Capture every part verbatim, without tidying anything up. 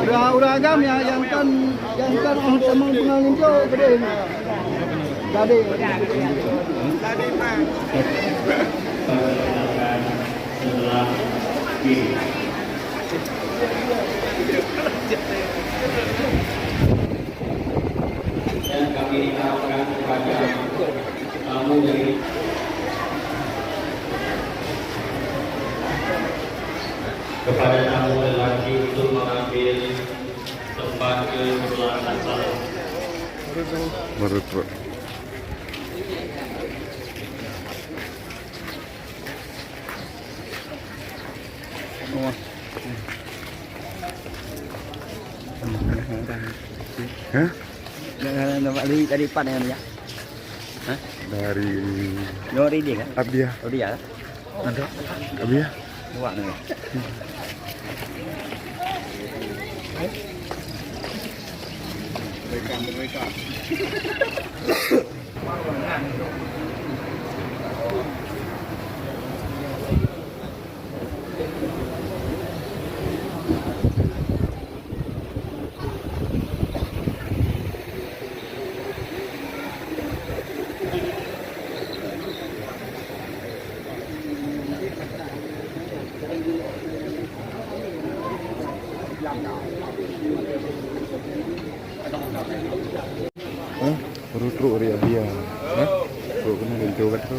Ureueng, ureueng agam nyang, nyang kon, nyang kon oh teumong peungon linto, geude nyoe. Gade. Dan kami tawarkan kepada tamu dari, kepada tamu lelaki untuk mengambil tempat ke sebelah atas. Baru truk. Hah? Nampak lirik tadi pat dengan dia. Hah? Dari Nuri dia kan? Abdiya. Oh, dia lah. Ada. Abdiya. Buat ni. Mereka, mereka. Hah? Baru truk dia, dia. Hah? Truk kena kencur kat tu.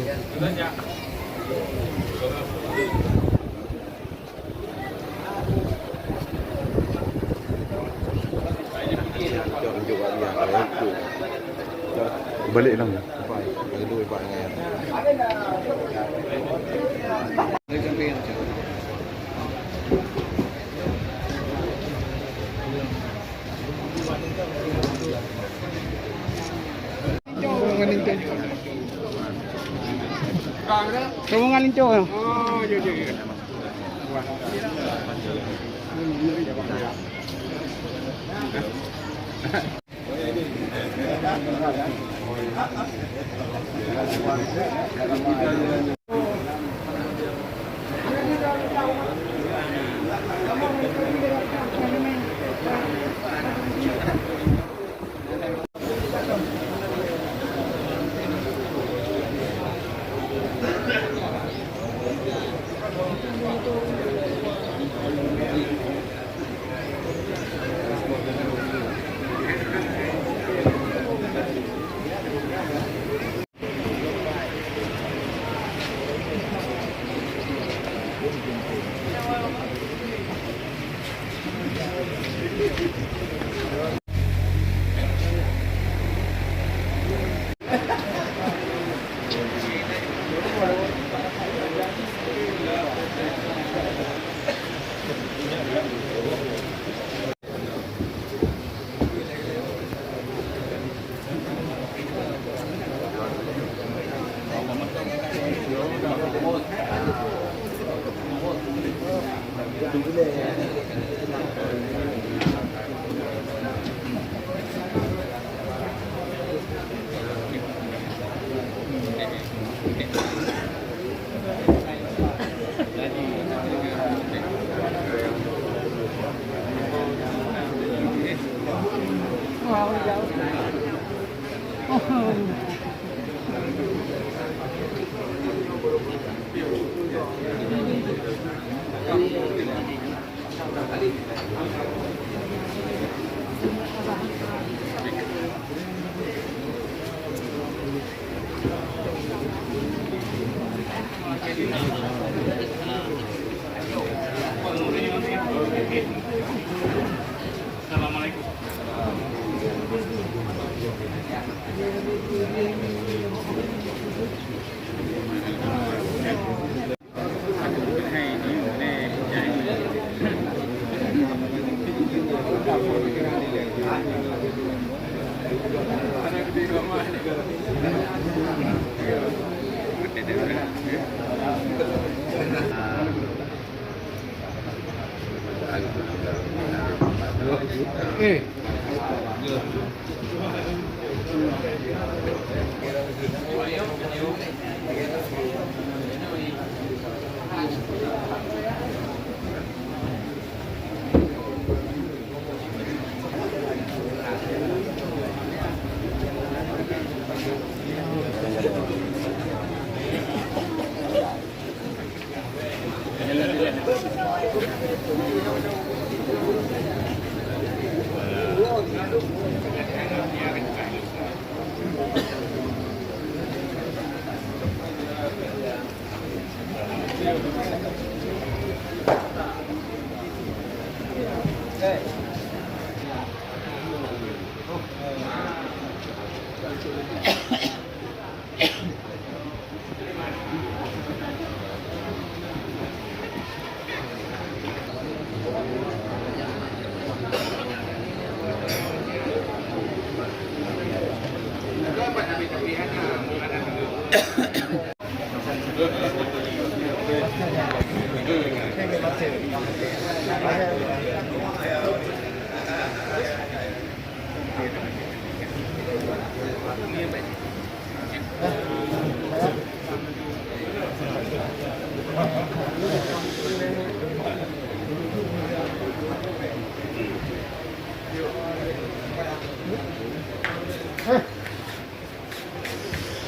Balik lah. Rombongan linto. Oh, ya, ya, ya. Wah.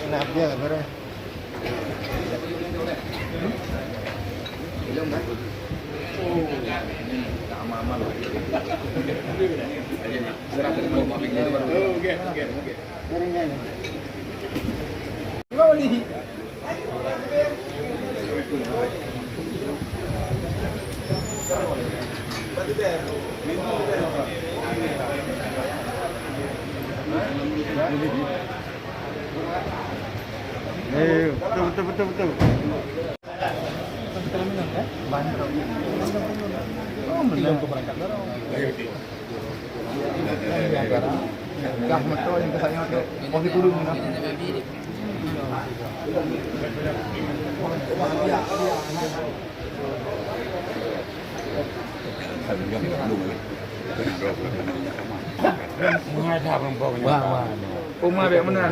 Nah, dia barang. Eh, betul, betul, betul, betul. Oh, benar. Dah betul yang saya tu. Kopi kudu ni. Wah, wah. Uma biak meunan.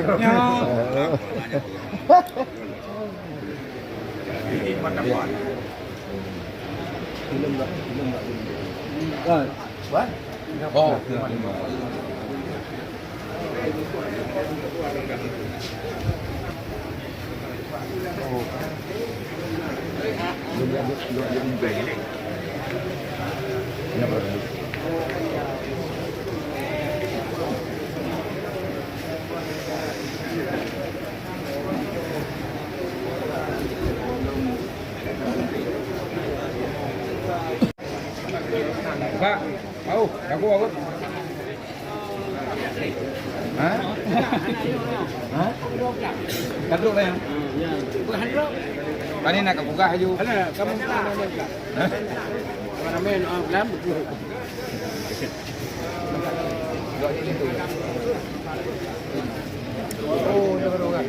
Kan? Wan? Oh. Pak, mau, aku, aku. Ha? Ha? Ka trok dah, ya? Tadi nak ka peugah laju. Alah, kamu bukan nama. Ha? Apa nama, ah, Lam? Oh, dia baru kan.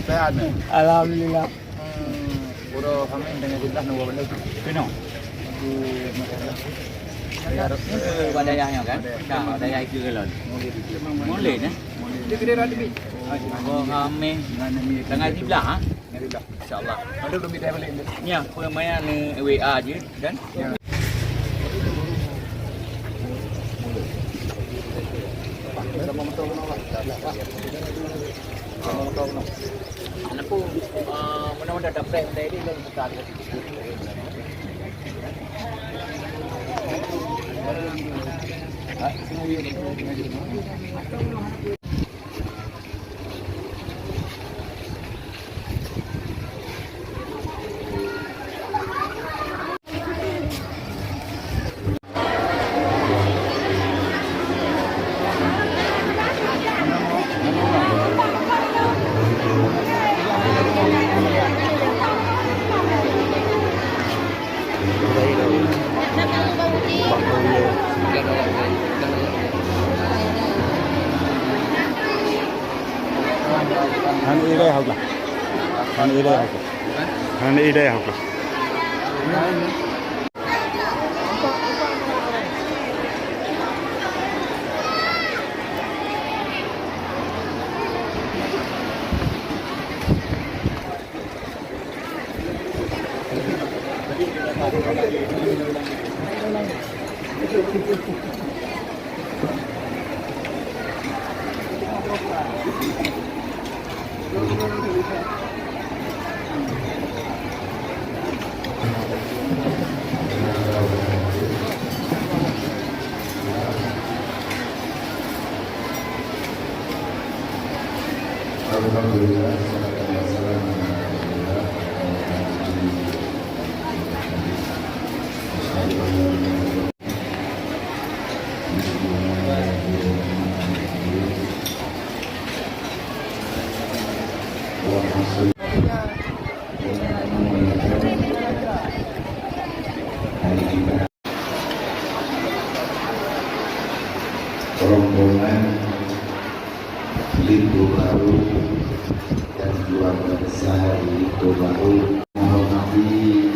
Sehat, eh? Alhamdulillah. Hmm, uroe Khamis tanggai tujoh belas nyoe bandum. Keunoe? Di Mekah. Di Arab. Bak dayah nyoe kan? Dah, bak dayah itu ke lon. Mulai di Mulai, eh? Mulai. Di Kediri Rabi. Uroe Khamis tanggai tujoh belas, ha? Tanggai tujoh belas. Insya Allah. Ada belum kita balik. Ya, pemain, eh, W A je, kan? Ya. Anakku, eh, mudah-mudahan dapat benda ini dan bukan. Hana idai hok lah. Hana idai hok. Hana idai hok lah. Alhamdulillah, wassalatu wassalamu ala Rasulillah. Rombongan Linto Baru dan keluarga besar Linto Baru menghormati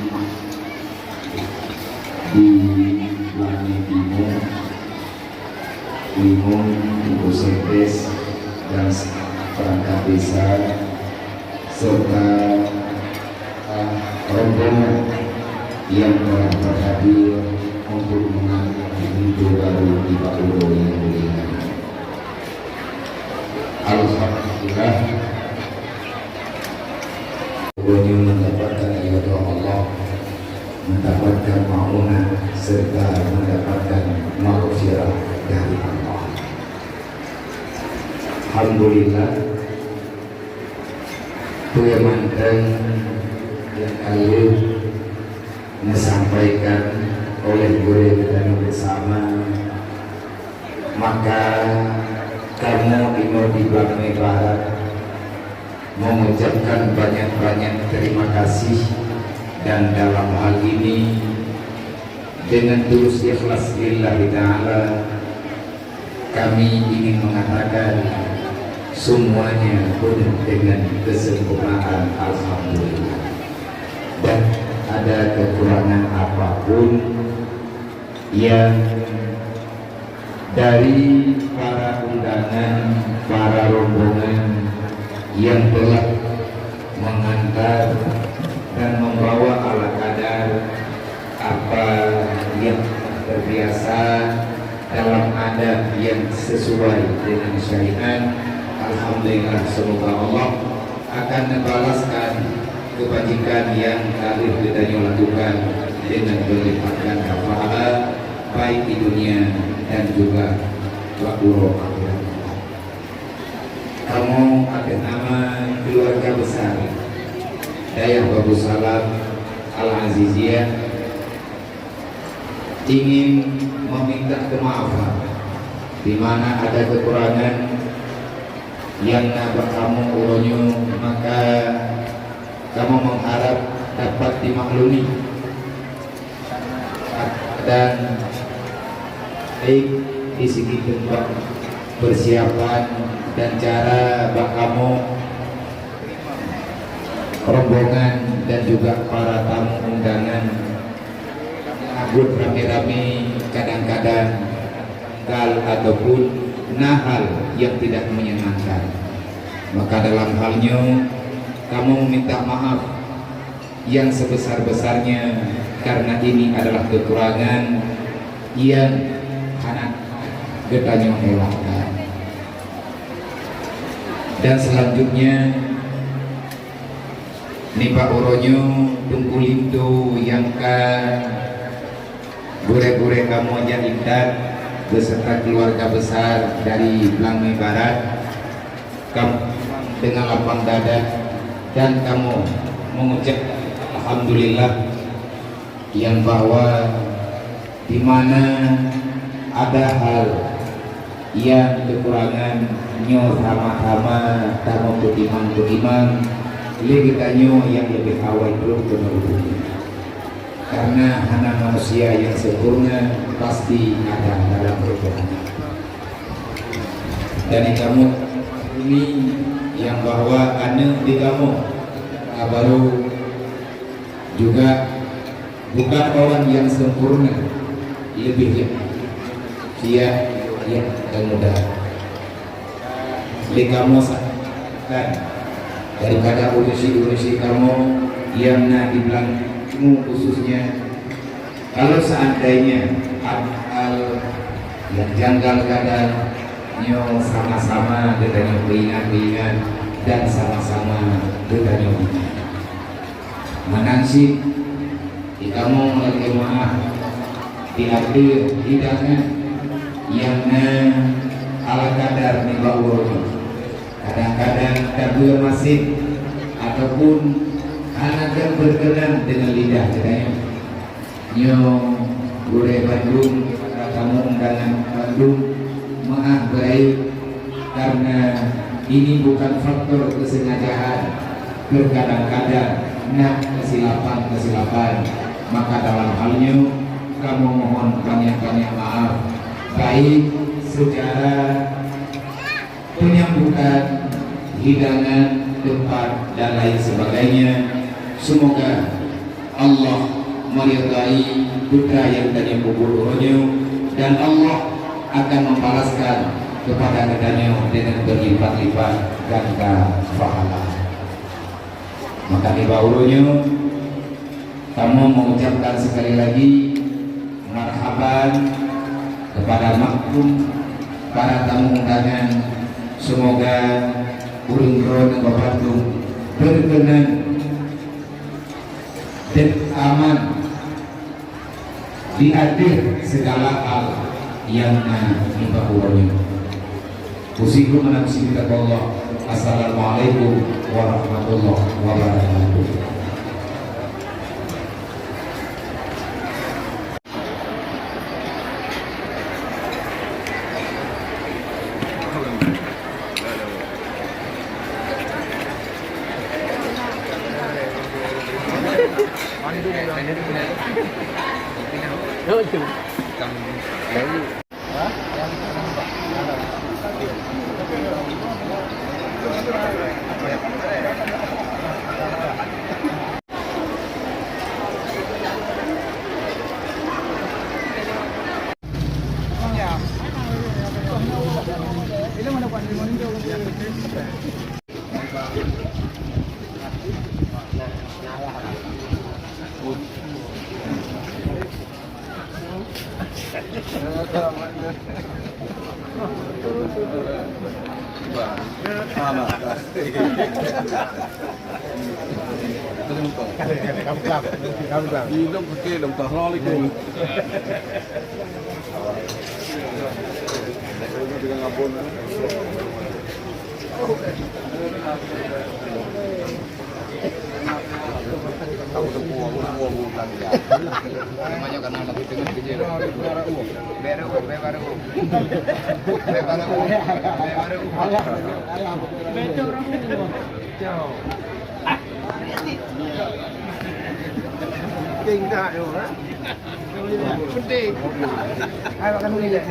di Langit Timur, Imum, Ibu Sekdes, dan perangkat desa, serta rombongan yang telah berhadir untuk mengantar Linto Baru di Pak Guru yang mulia. Alhamdulillah, ulôn mendapatkan ridha Allah, mendapatkan maunah, serta mendapatkan maghfirah dari Allah. Alhamdulillah, peue mantong nyang ka lheueh neusampaikan oleh gurée geutanyoe beusama, maka kamoe inoe di Blamé Barat mengucapkan banyak-banyak terima kasih, dan dalam hal ini dengan tulus ikhlas lillahi ta'ala, kami ingin mengatakan semuanya penuh dengan kesempurnaan, alhamdulillah. Dan ada kekurangan apapun yang dari para undangan, para rombongan yang telah mengantar dan membawa ala kadar apa yang terbiasa dalam adab yang sesuai dengan syariat. Alhamdulillah, semoga Allah akan membalaskan kebajikan yang ka lheueh geutanyoe lakukan dengan melimpahkan pahala baik di dunia dan juga bak uroe akhirat. Kamoe atas nama keluarga besar Dayah Babu Salam Al-Aziziyah ingin meminta kemaafan di mana ada kekurangan yang na bak kamoe uroe nyoe, maka kamoe mengharap dapat dimaklumi dan baik di segi tempat persiapan dan cara bak kamoe rombongan dan juga para tamu undangan menyambut rame-rame kadang-kadang janggal ataupun na hal yang tidak menyenangkan. Maka dalam hal nyoe, kamoe meminta maaf yang sebesar-besarnya karena ini adalah kekurangan yang hana geutanyoe elakkan. Dan selanjutnya, nibak uroe nyoe Teungku Linto nyang ka Gurée-gurée kamoe nyang intat beserta keluarga besar dari Blangmé Barat, kamoe dengan lapang dada dan kamoe mengucap alhamdulillah yang bahwa di mana ada hal yang kekurangan nyoe sama-sama kamoe peutimang-peutimang lé geutanyoe nyang leubeh awai troh keuneuk reubuet. Karena hana manusia yang sempurna, pasti ada dalam kekurangan. Dan di kamoe ini yang bahwa aneuk di kamoe baru juga bukan orang yang sempurna, lebih yang sia yang muda. Lé kamoe sa-, kan, daripada ureusi-ureusi kamoe nyang na di Blangmé khususnya, kalau seandainya ada hal yang janggal kadang, nyoe sama-sama geutanyoe peuingat-peuingat dan sama-sama geutanyoe ingat. Meunan cit, di kamoe lagée meu'ah di ateueh hidangan nyang na ala kadar nibak uroe nyoe. Kadang-kadang tabeue maséh ataupun hana geuh beukeunan deungon lidah geutanyoe. Nyoe gurée bandum, para tamu undangan bandum, meu'ah beurayeuk karena ini bukan faktor kesengajaan. Terkadang-kadang na kesilapan-kesilapan, maka dalam hal nyoe kamoe mohon banyak-banyak maaf, baik secara penyambutan, hidangan, tempat, dan lain sebagainya. Semoga Allah meridai putra yang tadi peubuet uroe nyoe, dan Allah akan membalaskan kepada geutanyoe dengan berlipat-lipat ganda pahala. Maka nibak uroe nyoe, kamoe mengucapkan sekali lagi marhaban kepada maktum para tamu undangan. Semoga ureuëng droeneuh Bapak Tu berkenan dan aman di ateueh segala hal nyang na nibak uroe nyoe. Usikum wa nafsi bitaqwallah. Assalamualaikum warahmatullahi wabarakatuh. Penting. Hai, makan dulu ya.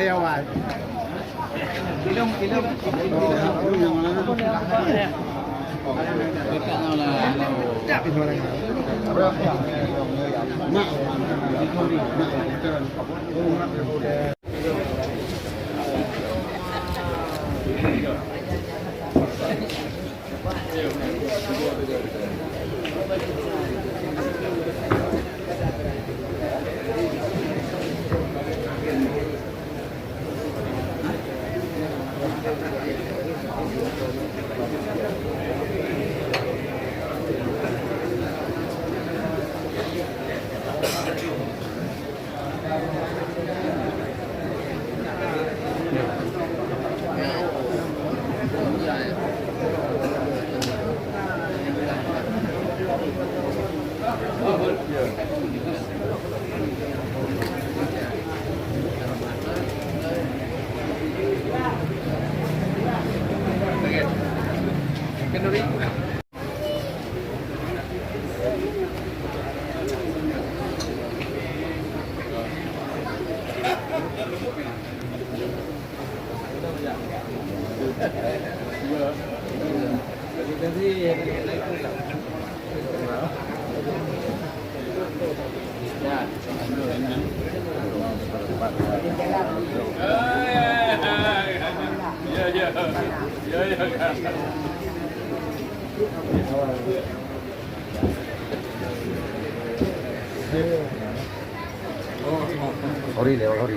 Sorry, Leo, sorry.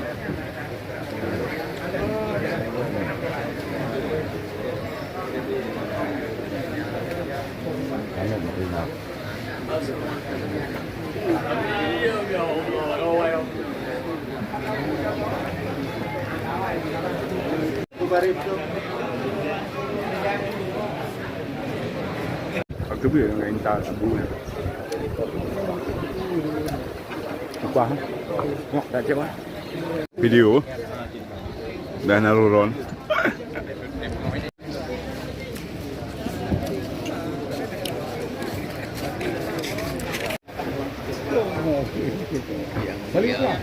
Aku boleh dengan intan sepuluh. Upah. Nak tak cek, Wan? Video. Dah naruh ron. Balik lah.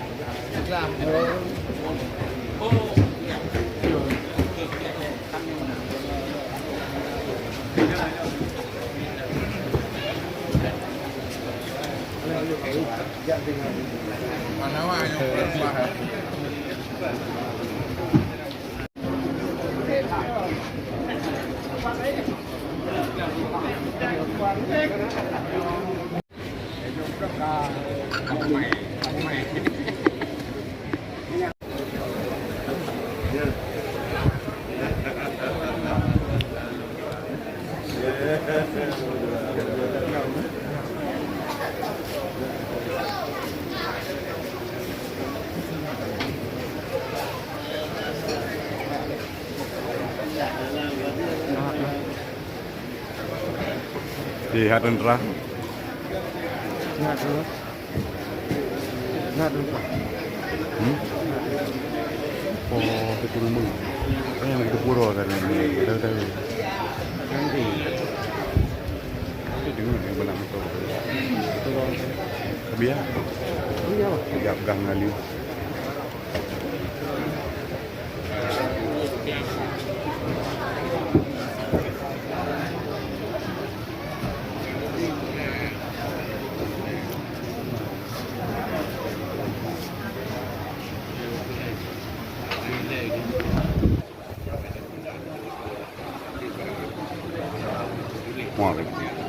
Di Hatun Terah. Ngat dulu. Ngat dulu, Pak. Hmm? Oh, Teungku Rumbeng. Eh, yang kita pura kan. Tahu, tahu. Nanti. Nanti dengar yang benar betul. Betul, Pak. Tapi ya. Iya, Pak. Pegang-pegang ngali. Waalaikumsalam.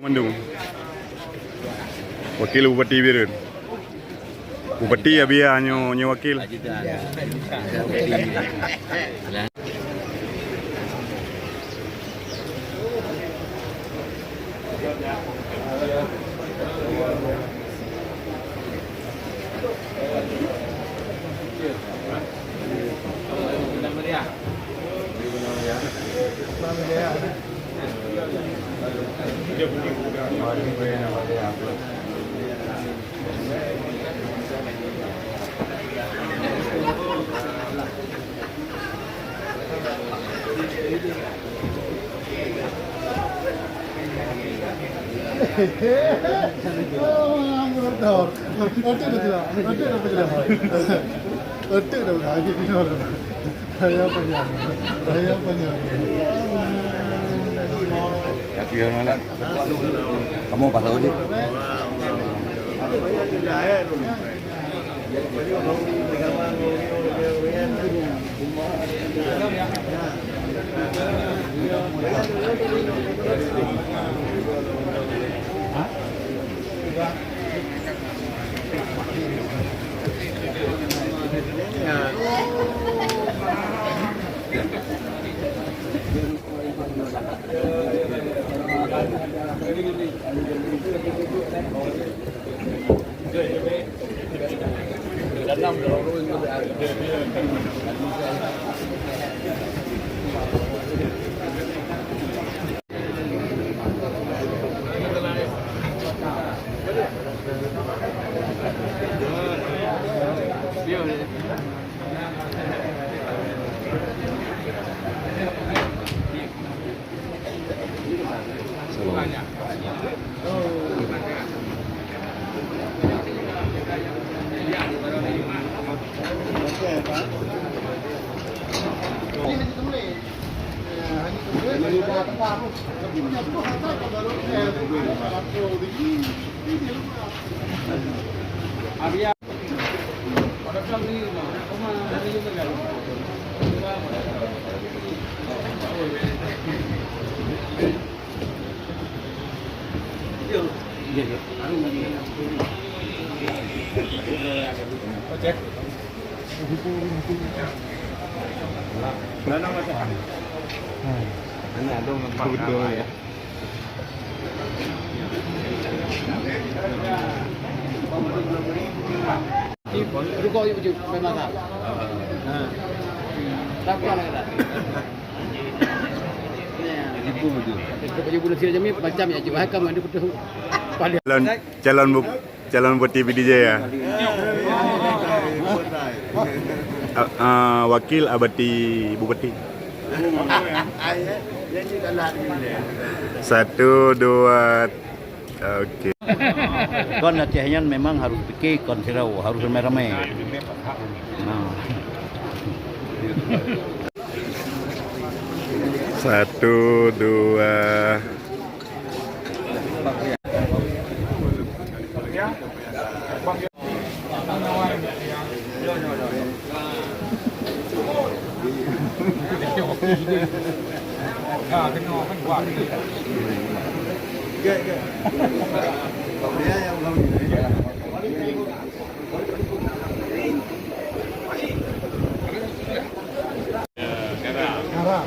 Mandum. Wakil Bupati Bireuen. Bupati Abia nyoe, nyoe wakil. Kamu pasal uji. Betul, ya. Rukok yuk, yuk, sampai masak. Ha. Tak pulang lagi dah. Baju bulan sirah jamé macam ya, cuma hakam ada betul. Calon, calon bu-, calon bupati P D J ya. Ah, ah, wakil abati bupati. Satu, dua, oke. Kon latihan nyan memang harus pike kon sidroe, harus ramé-ramé. Nah. Satu, dua. Garam.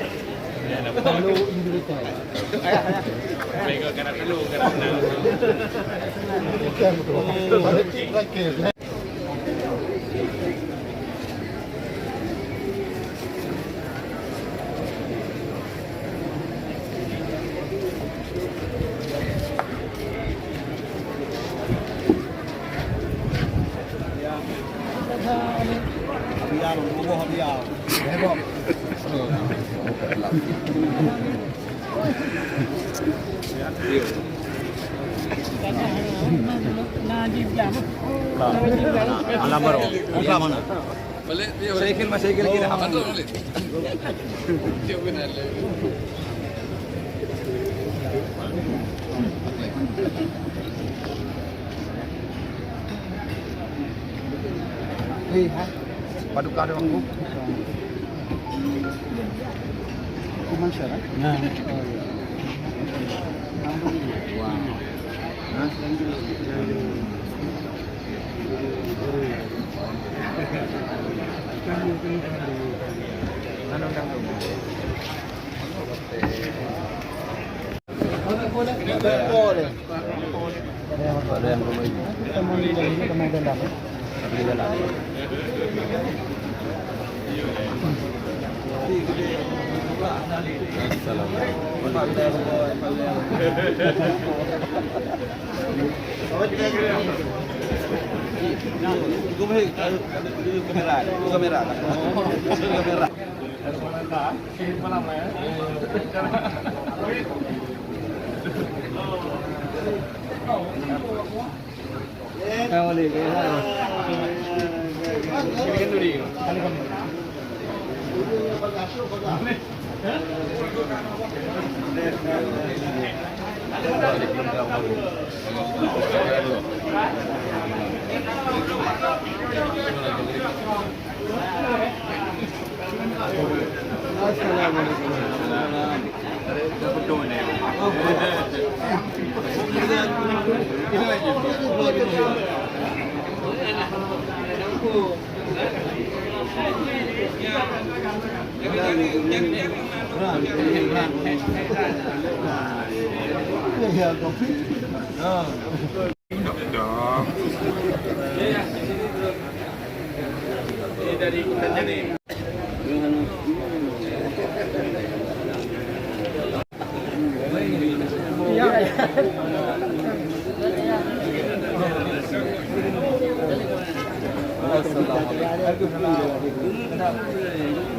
Perlu individu. Garam dulu, garam dulu. Bukan, bukan. Alam baru. Buka mana? Saya kira masih kira-kira apa tu? Hei, ha? Paduka ada aku. Aku Mansur, eh? Nah. Oh, iya. Wah. Hah? Assalamualaikum. Kamera, kamera, kamera.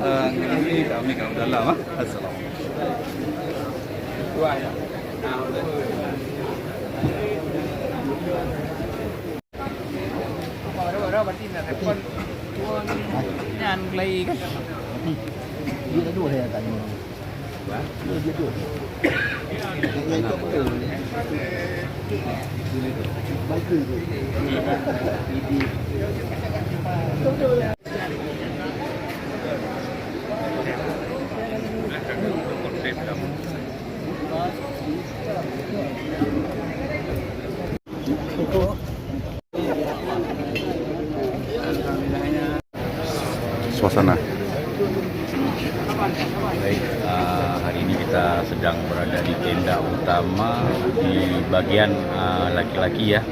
Eh, ini kami kalau dalam, ah. Assalamualaikum. Nyan gelai kan. Dia dah dua saya tanya. Dia dah dua. Yang lain tu apa? Baik tu. Suasana. Baik, ah, hari ini kita sedang berada di tenda utama di bagian, ah, laki-laki, ya,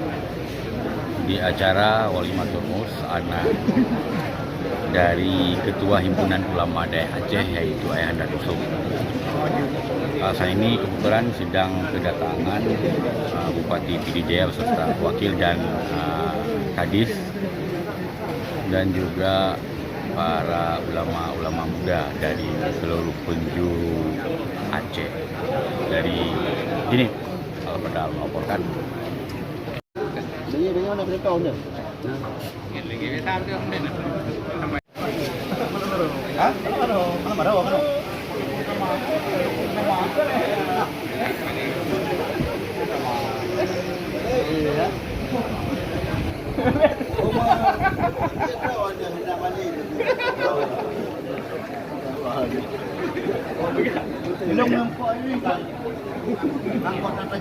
di acara Walimatul Urs anak dari Ketua Himpunan Ulama Daerah Aceh, yaitu Ayahanda Dusun. Saat ini kebetulan sedang kedatangan, uh, Bupati Pidie Jaya beserta wakil dan, uh, kadis, dan juga para ulama-ulama muda dari seluruh penjuru Aceh, dari Jenin. Al-Fatihah melaporkan.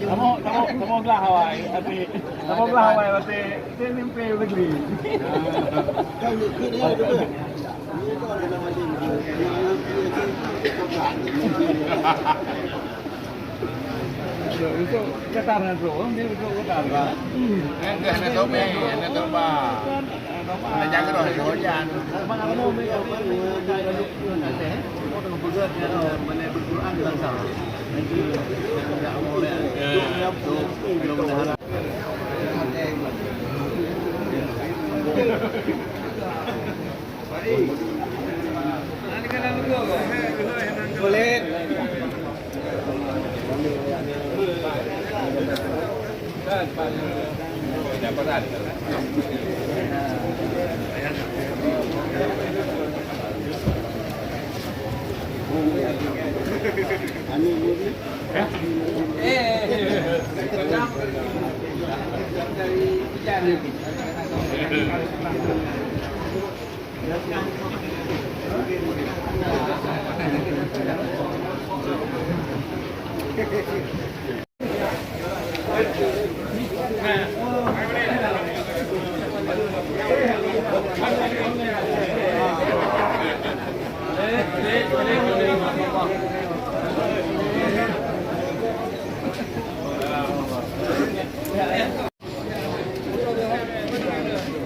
Kamoe, kamoe, kamoe glah awai, até. Kamoe glah awai, até. Até mimpi negeri. Untuk Qatar na trôk, dia trôk Qatar. Enggak, hana somé, hana toba. Hana jaga roh, hana hujan.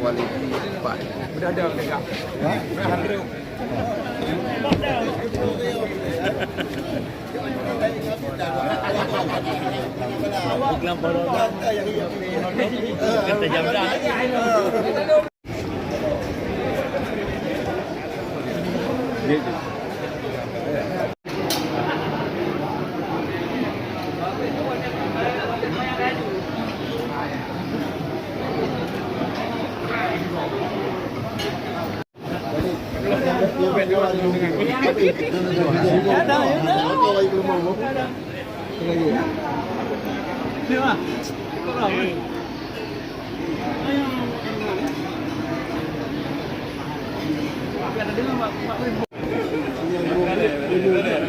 Kualiti empat. Udah ada, udah ada. Hah? Udah ada. Kata jam dah.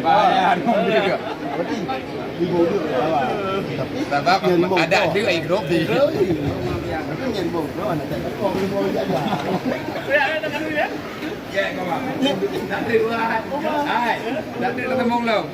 Bahaya, aduh, dia. Tapi, sebab ada duit, grup ni. Tapi yang mau, no, anak tak. Hai, tak ada ketemu belum?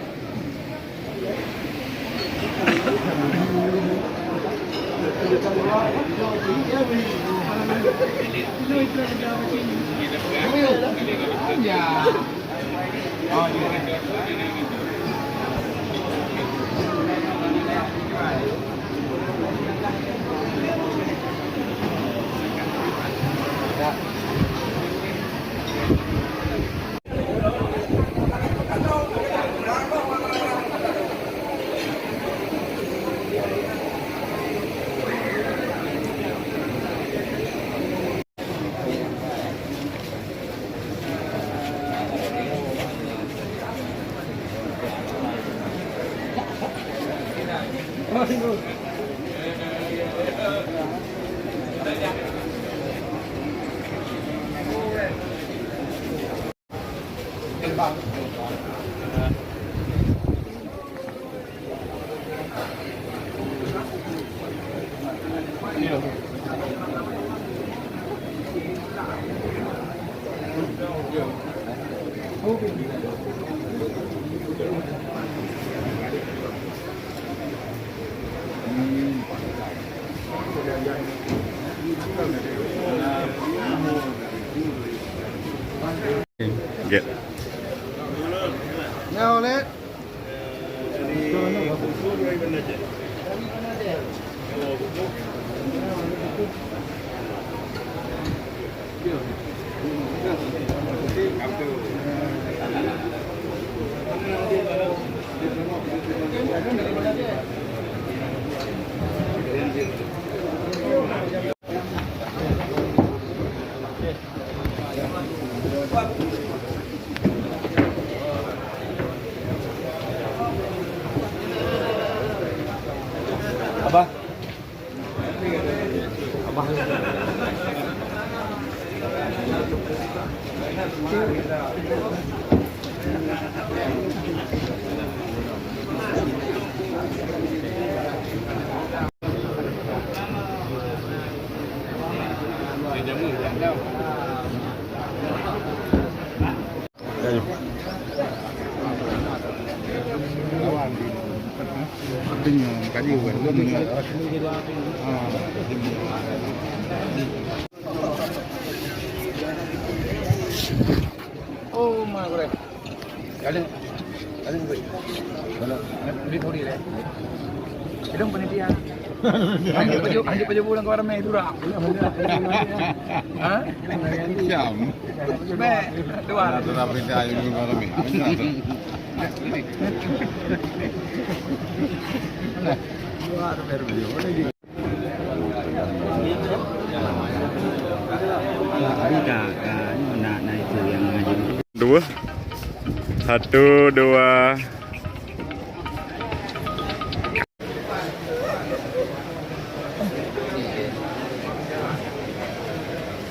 Get. Nyoe lé. Abah. Abah. Oh, mana korang? Ada, ada duit. Mana? Duit kau dia, eh? Idong panitia. Lanjut baju, lanjut baju bulan kau ramai tu dah. Ha? Siam. Baik, dua. Ada tu dah panitia yang bulan kau ramai. Dua tu baru baju. Dua. Satu, dua.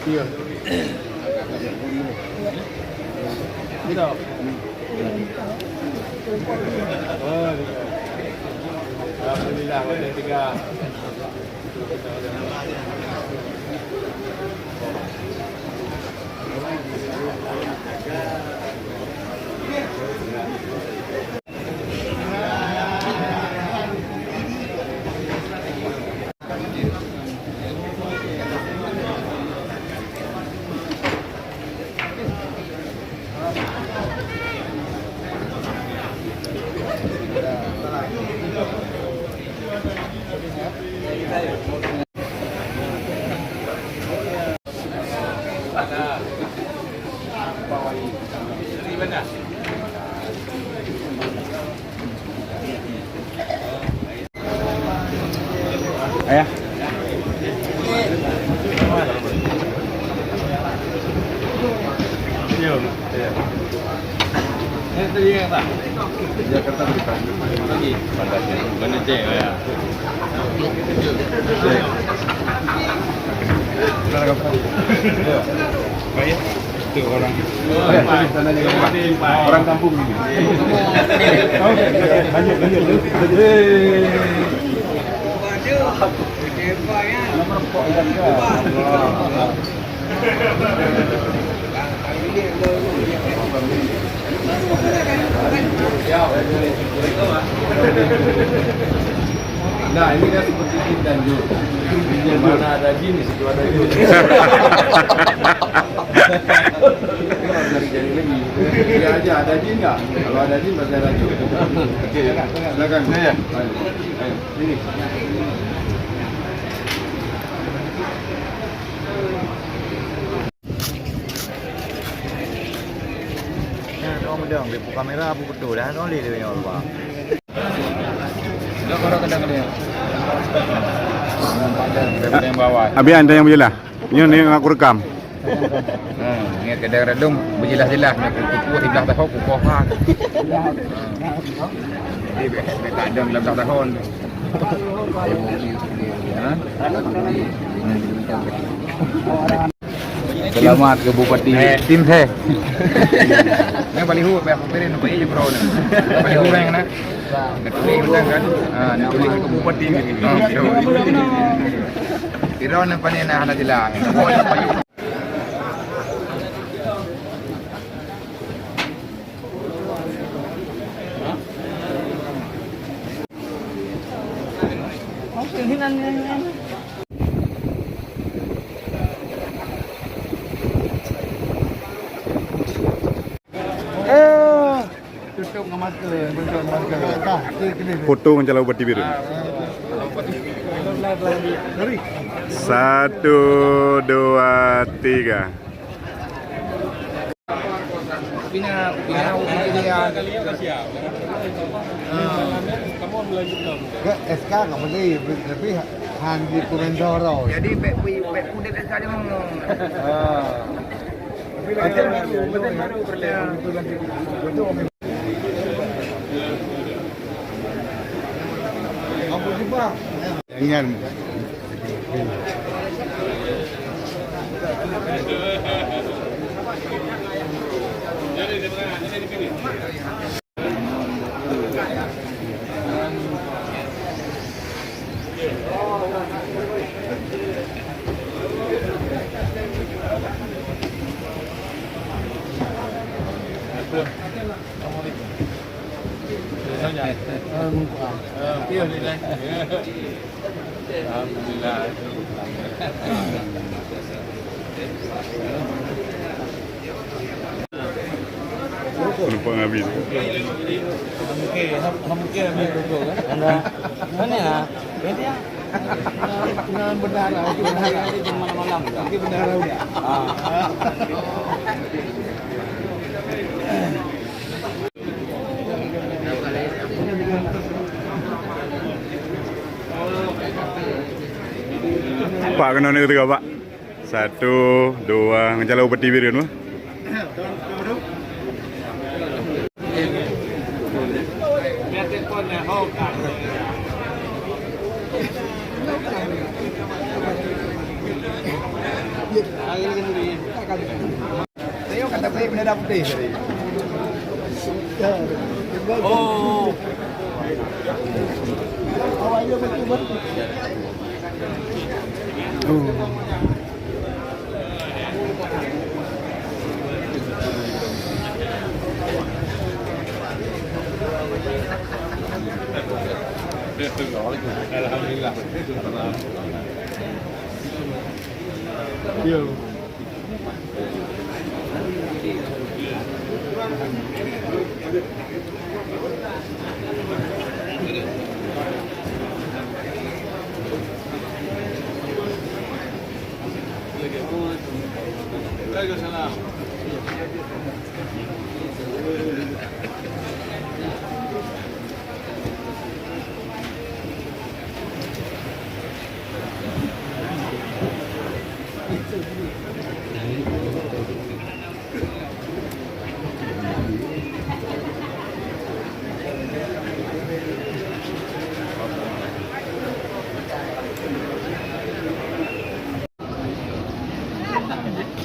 Iya. Gitu. Alhamdulillah, ada tiga. Ayah. Yo. Yo. Eh, tadi ya, Pak. Jakarta berita. Lagi. Mana cek, ya? Cek. Baik. Itu orang. Orang kampung ini. Lanjut, lanjut, lanjut. Nah, ini kan seperti jin dan jun. Di mana ada jin, di situ ada jun. Cari-cari lagi. Dia aja ada jin nggak? Kalau ada jin, pasti ada jun. Oke, silakan. Ya, ya. Ayo, ayo, sini. Nah, dia orang bilang, dia buka kamera, apa betul dah, dia orang boleh dia punya orang. Dah, baru kena kena. Nampak dah, daripada yang bawah. Abi, ada yang berjelas. Nyoe ni aku rekam. Ha, ingat kadang-kadang dong berjelas-jelas nak kuku sebelah tahun kuku ha. Jadi tak ada dalam tahun. Ha? Selamat ke Bupati. Eh, tim saya. Yang paling hu, biar aku piring nampak je bro ni. Paling hu yang nak. Nak tulis macam kan? Ha, nak tulis ke Bupati ni. Ha, betul. Kira nak pandai nak ada jelas. Eh, tutup dengan mata. Foto ngon calon bupati Bireuen. Satu, dua, tiga. Pina, pina, pina. Ke S K nggak boleh, tapi han di Purwendoro. Jadi, bek pui, bek pui S K dia mau. Ah. Jangan. Alhamdulillah. Penumpang habis. Okey, ham, ham, okey, habis rokok, kan? Mana? Mana? Ini dia. Dengan bendahara. Nanti malam-malam. Nanti bendahara udah. Ah. Pak, keunoe nyoe teuga, Pak. Satu, dua, ngon calon bupati Bireuen, Pak. Saya kata baik bendera putih tadi. Oh. Alhamdulillah. Yo.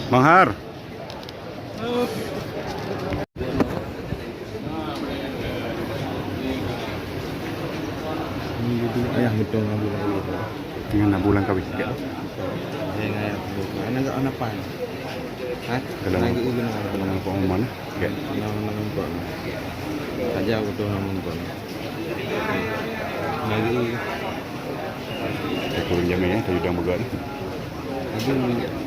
Mahar. Ayah beutôi ngon bulan. Dengan bulan kawin. Anak, anak apa? Hah? Dalam, dalam pengumuman. Oke. Dalam pengumuman. Aja beutôi ngon pengumuman. Lagi. Saya turun jamé ya, saya udah megat. Aduh.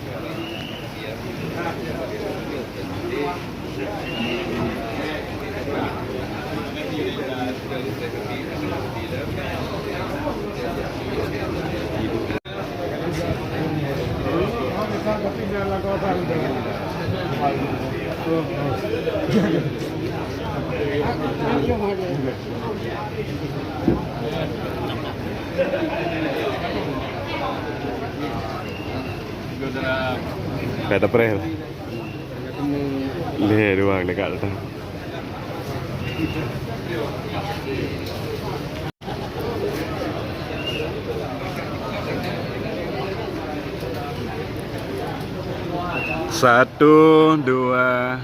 Ka tapreh lah. Lhèe dua dekat datang. Satu, dua.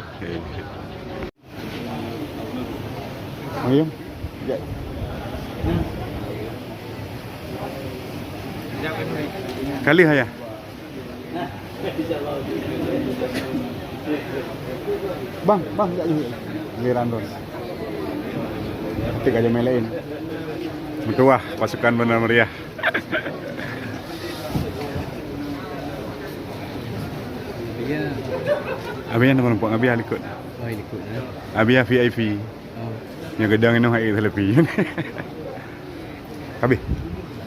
Ayam. Kali ayah. Bang, bang, jak jih. Giliran terus. Tapi ka jamé laén. Meutuwah pasukan Banda Meriah. Iya. Abi nyan nama nampak, abi likot. Oh, likot, eh. Abi V I P. Oh. Nyoe geudong inoe hai selfie. Habis.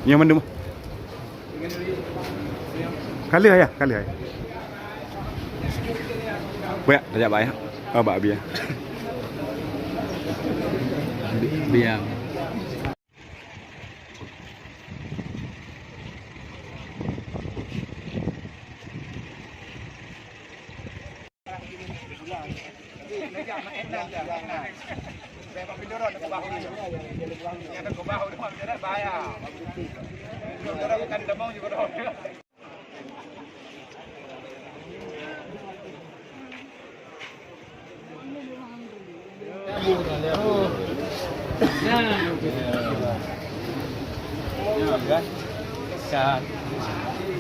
Nyoe mandum. Ka lheueh ya, ka lheueh ya. Bèk, tajak bak ya. Oh, bak bia. Bi-, bia.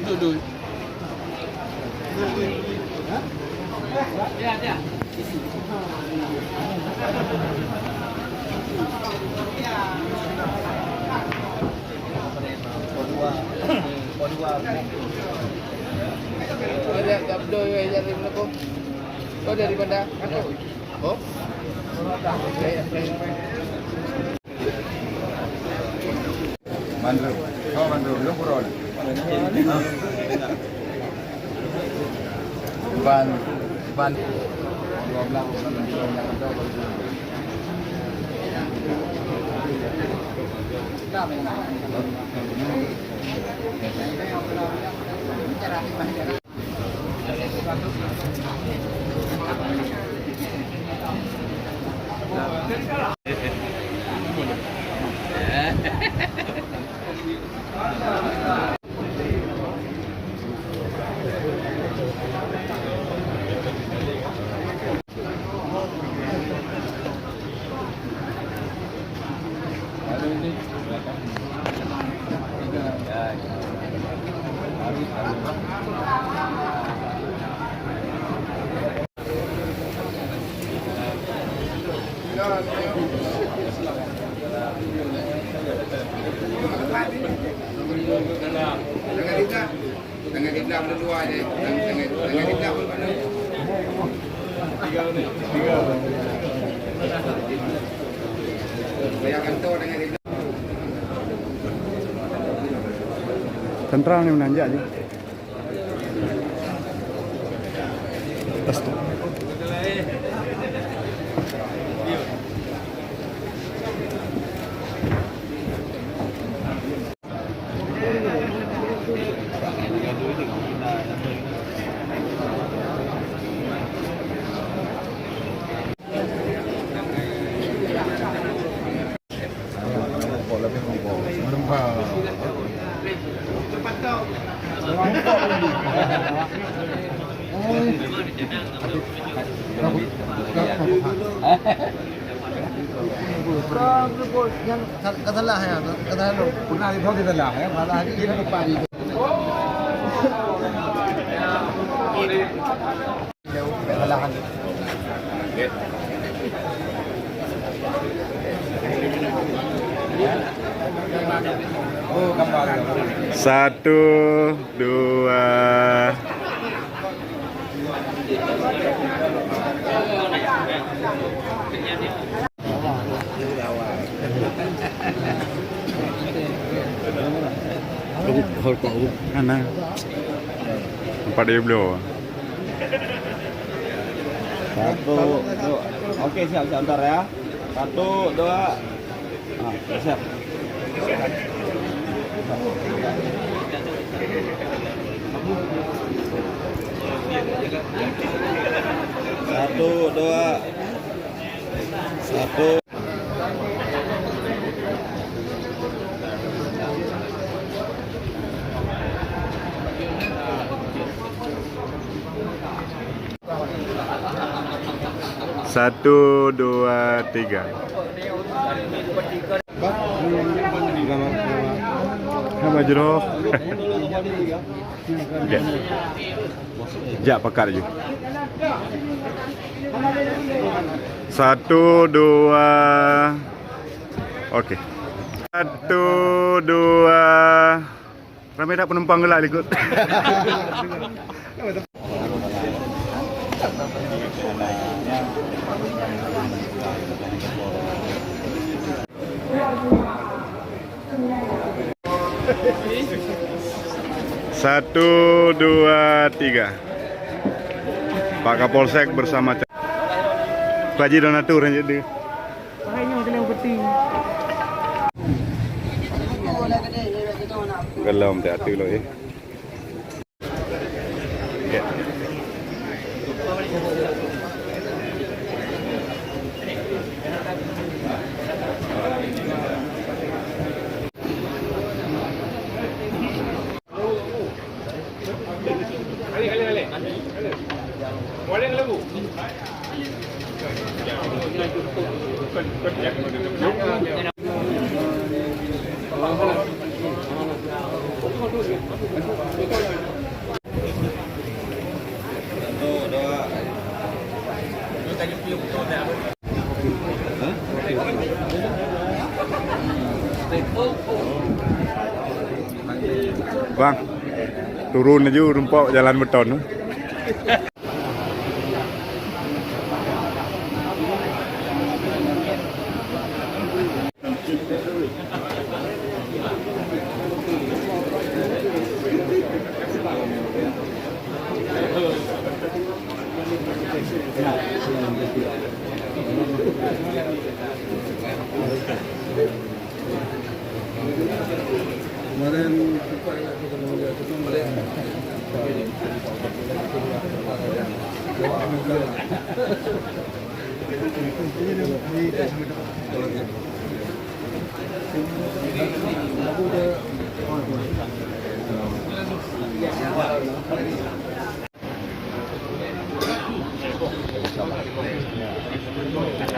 Duduk. Oh, dari mana? Oh. Bandung. Oh, Bandung. Lu buron. Ban, ban. Dua belas. Tengah kiblat pun dua je. Tengah, tengah, tengah kiblat pun mana? Bayar kantor tengah kiblat. Tentara ni menanjak je. Astaga. Yang ka salah ya, ka salah. Pernah itu salah ya, salah di depan itu. Satu, dua. Hol kok, hol kok. Ana. Nampak dia bloe. Satu, dua. Oke, siap, siap, ntar ya. Satu, dua. Ah, siap. Satu, dua. Satu. Satu, dua, tiga. Apa, Jero? Jak. Jak pakat laju. Satu, dua. Oke. Satu, dua. Ramai tak penumpang gelak likot? Satu, dua, tiga. Pak Kapolsek bersama Pak Haji Donatur yang jadi. Belum, hati-hati lo, eh. Bang, turun laju rumpok jalan beton tu. Kemarin sempat ingat tu, kena melihat tu, kemarin.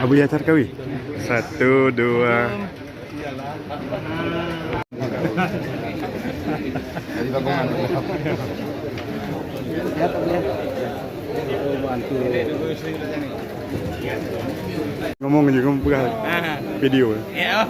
Abu Yasar Kawi. Satu, dua. Ngomong je, ngomong peugah. Video. Ya.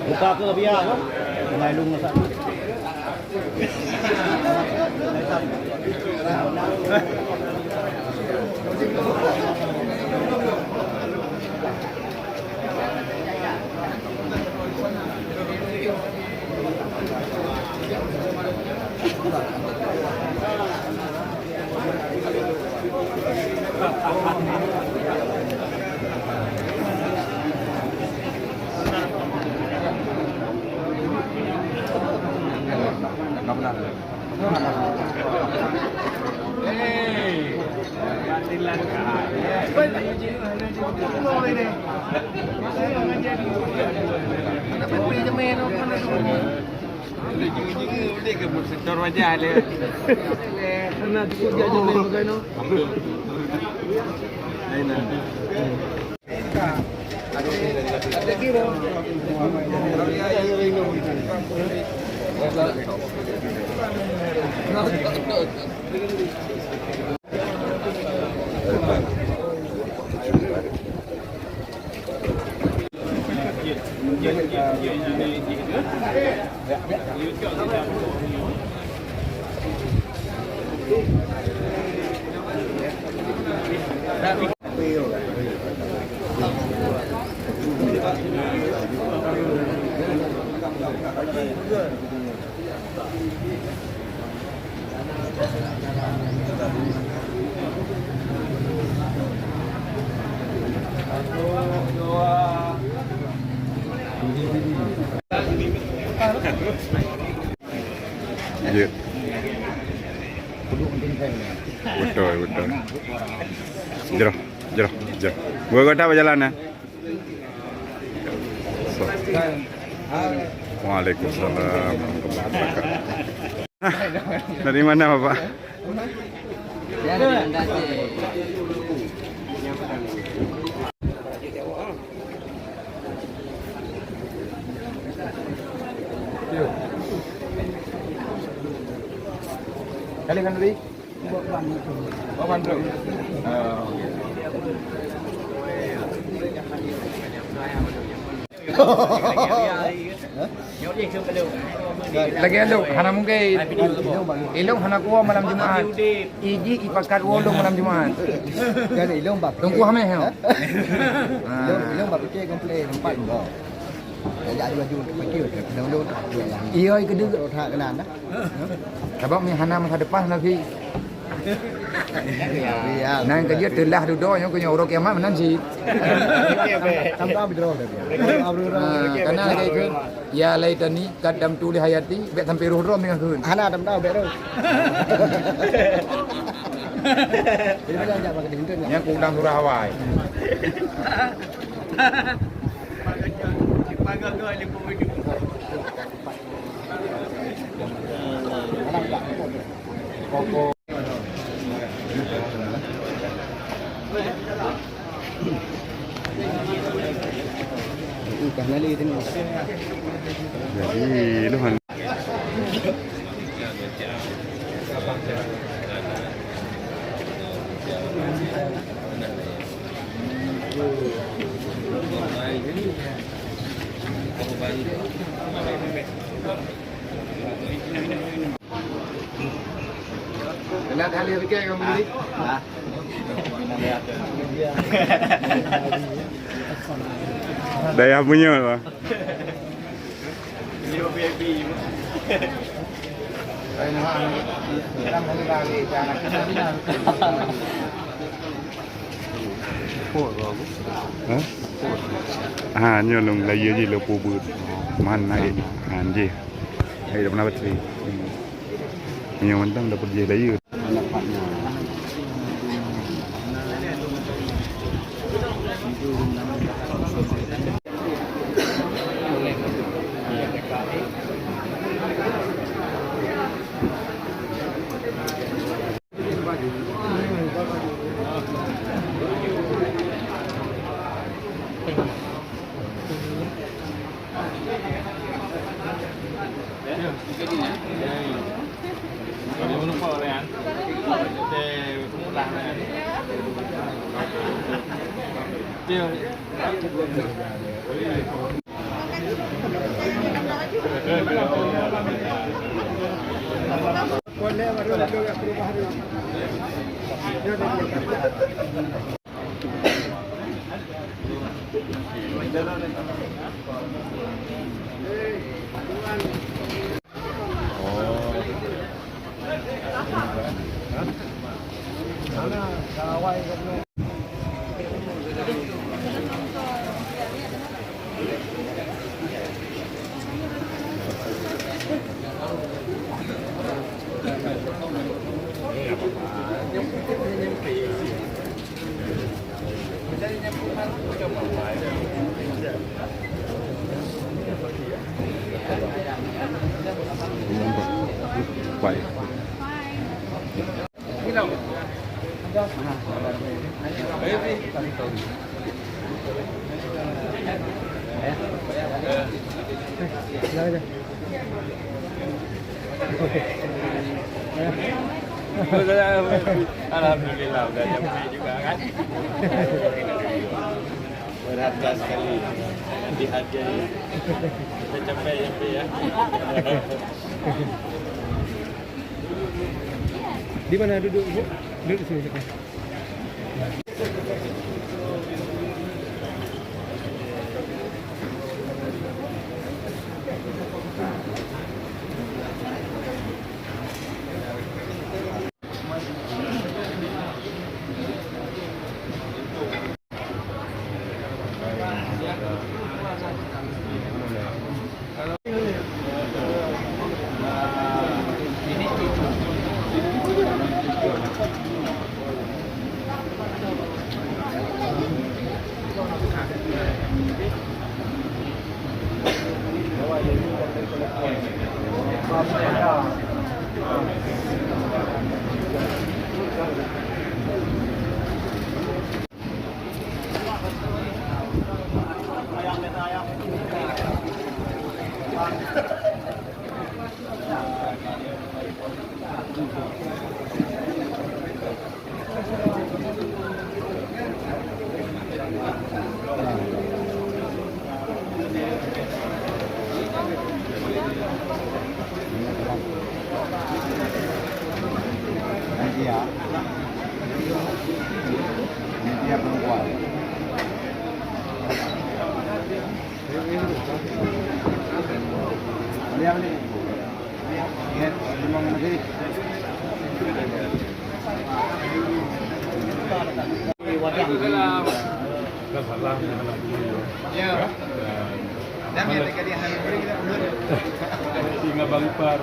Buka ke biar, kau. Mulai lu masak. Setor wajah dia. Karena cukup dia je main pakai no. Ya. Betul, betul. Jroh, jroh, jroh. Gua kota berjalan, eh? So. Waalaikumsalam warahmatullahi wabarakatuh. Hah? Dari mana, Bapak? Dari Banda Aceh. Boleh kan, Dudi? Buat ban. Oh. Lagèe lôn, hana mungken. Ilôn hana kuwoe malam Jumat. Iji ipakat woe lôn malam Jumat. Kan ilôn bak. Teungku Hameh, ya? Hah? Ilôn, ilôn bak pike komplain empat go. Ajak laju-laju, pike, ilôn, ilôn. Iya, ikeu deuk. Otak kena dah. Sabab mi hana masa depan lagi. Nan keu jeuet teulah dudoe nyoe keu nyoe uroe kiamat meunan cit. Sampai abis droe dah dia. Ah, kana lagèe itu, "Ya laitani qaddamtu li hayati," bèk sampai roh droe meunan kheun. Hana, dah tahu, bèk roh. Jadi, macam jak bagi dihentun. Nyang ku udang surah awai. Jadi, lu han- Dayah punya lah. Hah? Ha, nyoe lôn layie jih lôn peubuet. Man naik. Ha, jih. Hai, dah pernah bateri. Nyoe mantong dah pergi layie. Baik. Alhamdulillah, udah nyampe juga kan. Berharga sekali. Dihargai. Kita capai, capai ya. Di mana duduk, Bu? Duduk di sini, silakan. Tinggal Bang Ipar.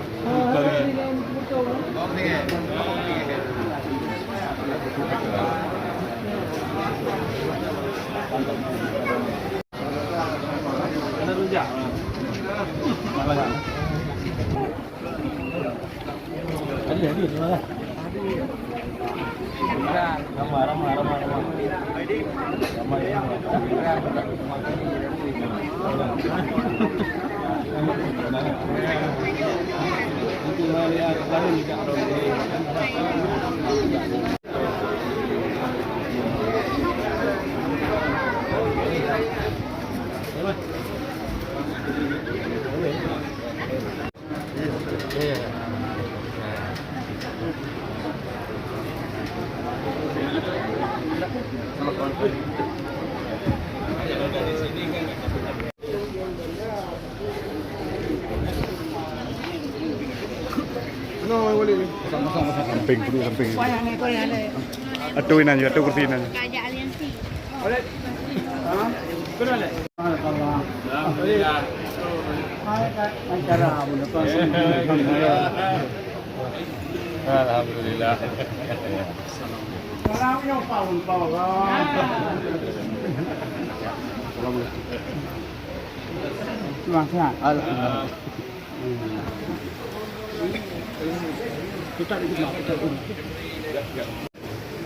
Samping dulu, samping. Atu inan, atu kursi inan. Kajak aliansi. Alhamdulillah. Alhamdulillah.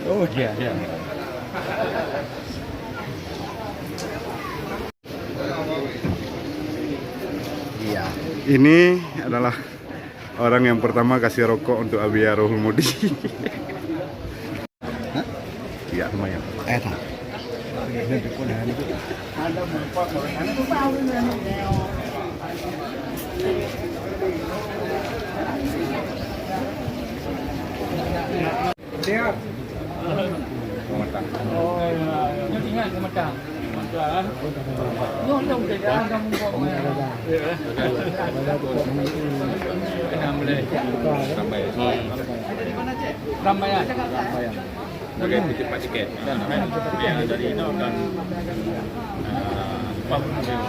Oh, iya, iya. Iya. Ini adalah orang yang pertama kasih rokok untuk Abi Rohul Modi. Iya, lumayan. Eh, tak. Sebagai pencipta tiket. Yang dari Indo dan, eh, Pak Gubernur.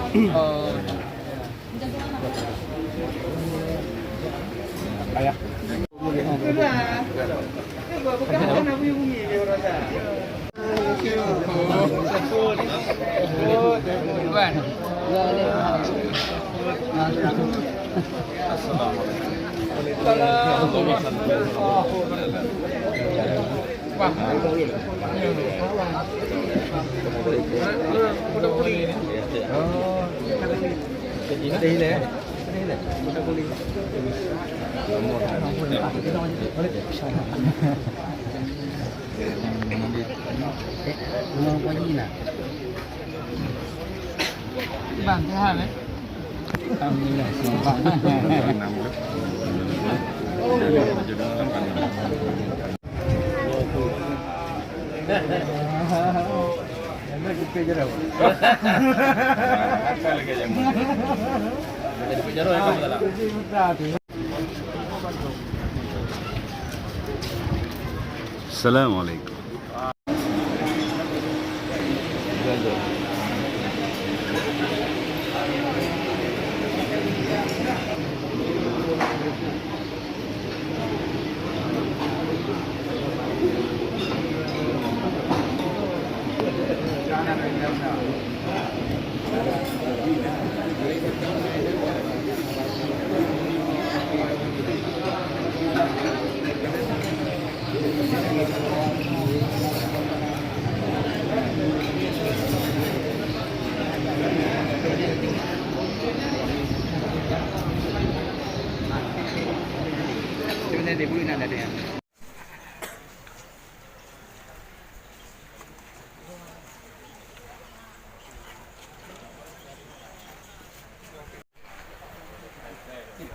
Bang, sehat, eh? Alhamdulillah, sehat. Assalamualaikum.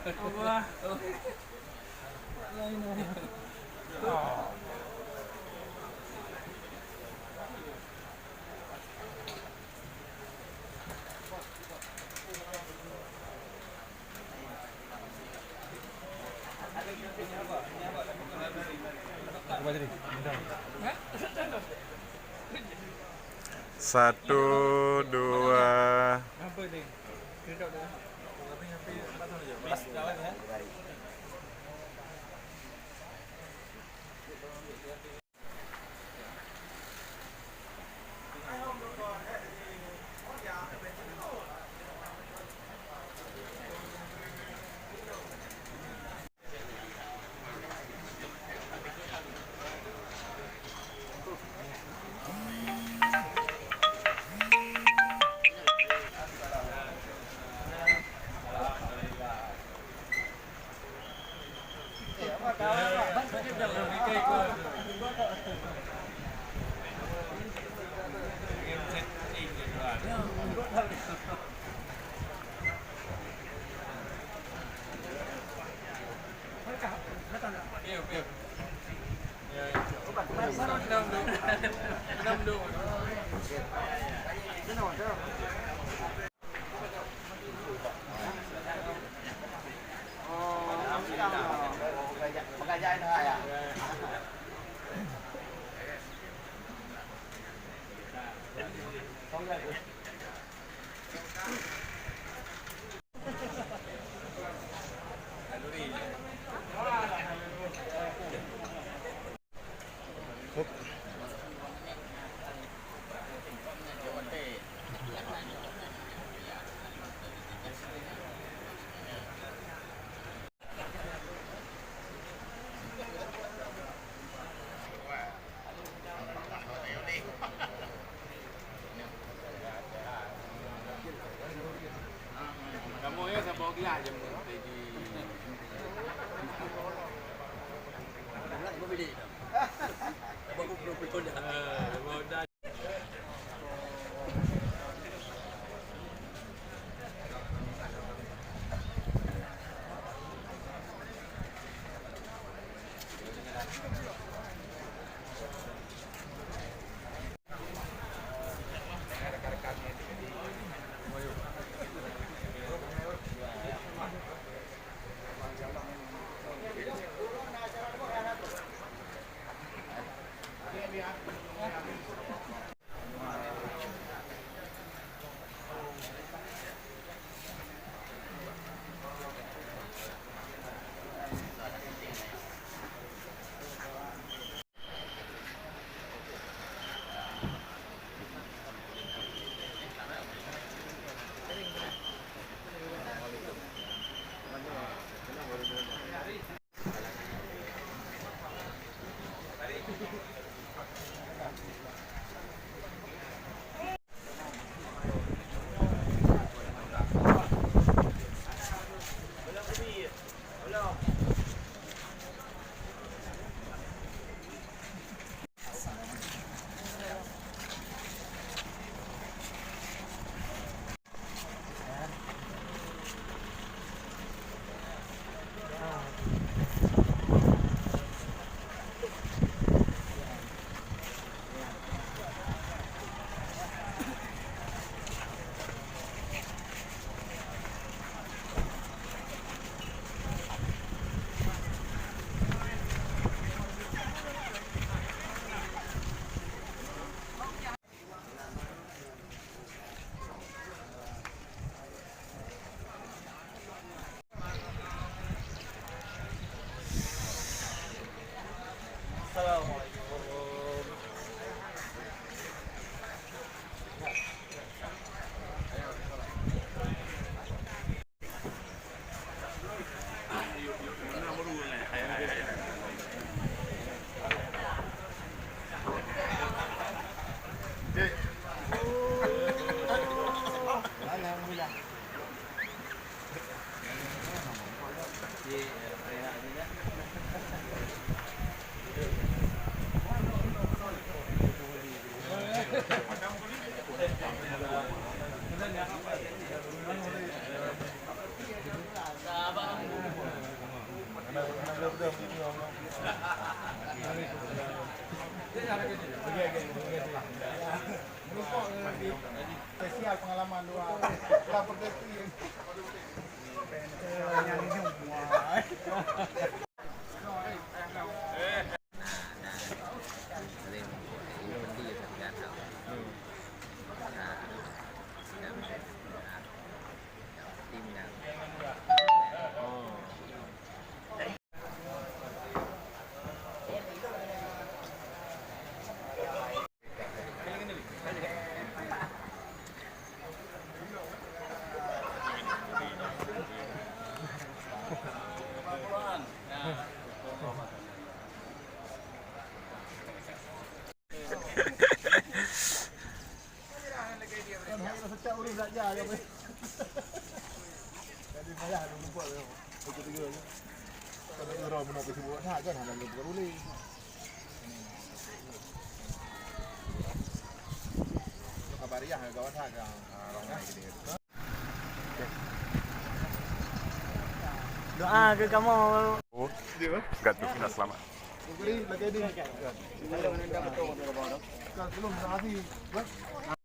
Allah. Satu, dua. Kamoe ya saboh glah je. Pengalaman luar. Kita berdetik. Doa keu kamoe. Oh, kat tu, dah selamat.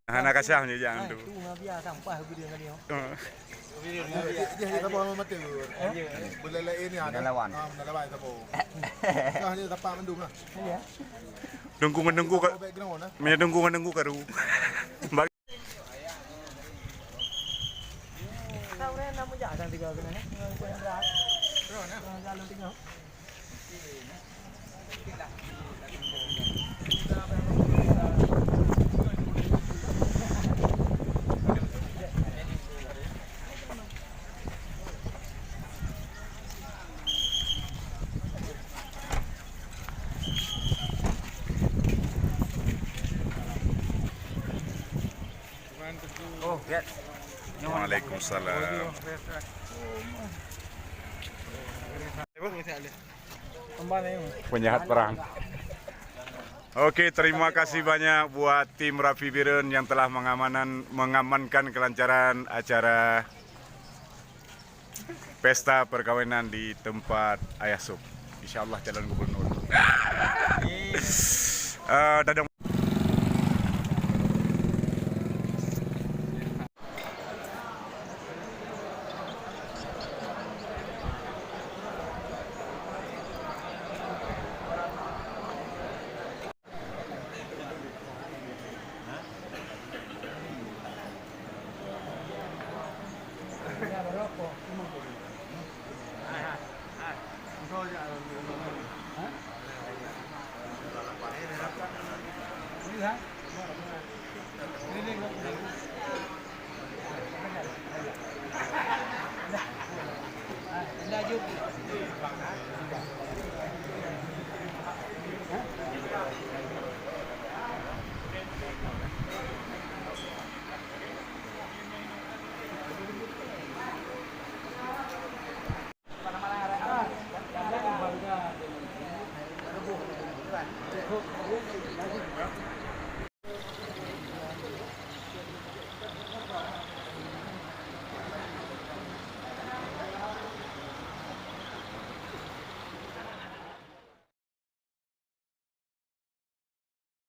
Hana kasah je jangan tu. Tu ngabia sampah gede kali. Dia, dia, dia tak bawa mata. Boleh lain ni ada. Menawan. Ah, menawan tak apa. Kah ni tapak mendung lah. Tunggu menunggu ka. Background lah. Meunyo tunggu menunggu karu. Oh, ya. Waalaikumsalam. Penjahat perang. Oke, terima kasih banyak buat tim Rafi Bireuen yang telah mengamanan, mengamankan kelancaran acara pesta perkawinan di tempat Ayah Sop. Insya Allah calon gubernur. Eh, dadong.